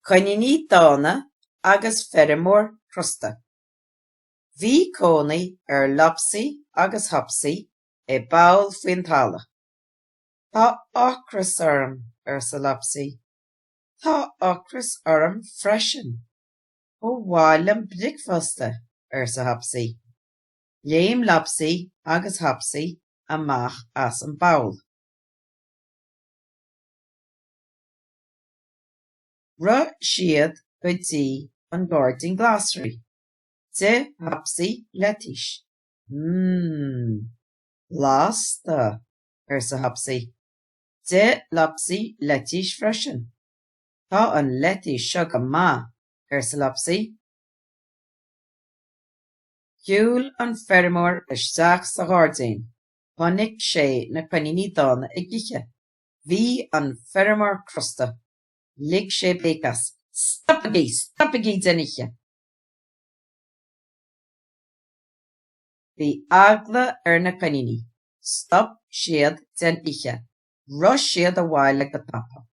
Coiníní dána agus feirmeoir crosta. Bhí cónaí ar Lopsy agus Hopsy i bpoll faoin talamh. Tá ocras orm, arsa Lopsy. Tá ocras orm freisin. Ba mhaith liom bricfeasta, arsa Hopsy. Léim Lopsy agus Hopsy amach as an bpoll. Rith siad go dtí an gairdín glasraí. D'ith Hopsy leitís. Mmm. Blasta! arsa Hopsy. D'ith Lopsy leitís freisin. Tá an leitís seo go maith, arsa Lopsy. Shiúil an feirmeoir isteach sa ghairdín. Chonaic sé na coiníní dána ag ithe. Bhí an feirmeoir crosta. Lig sé béic as. Stopaigí! Stopaigí den ithe! Bhí eagla ar na coiníní. Stop siad den ithe. Rith siad abhaile go tapa.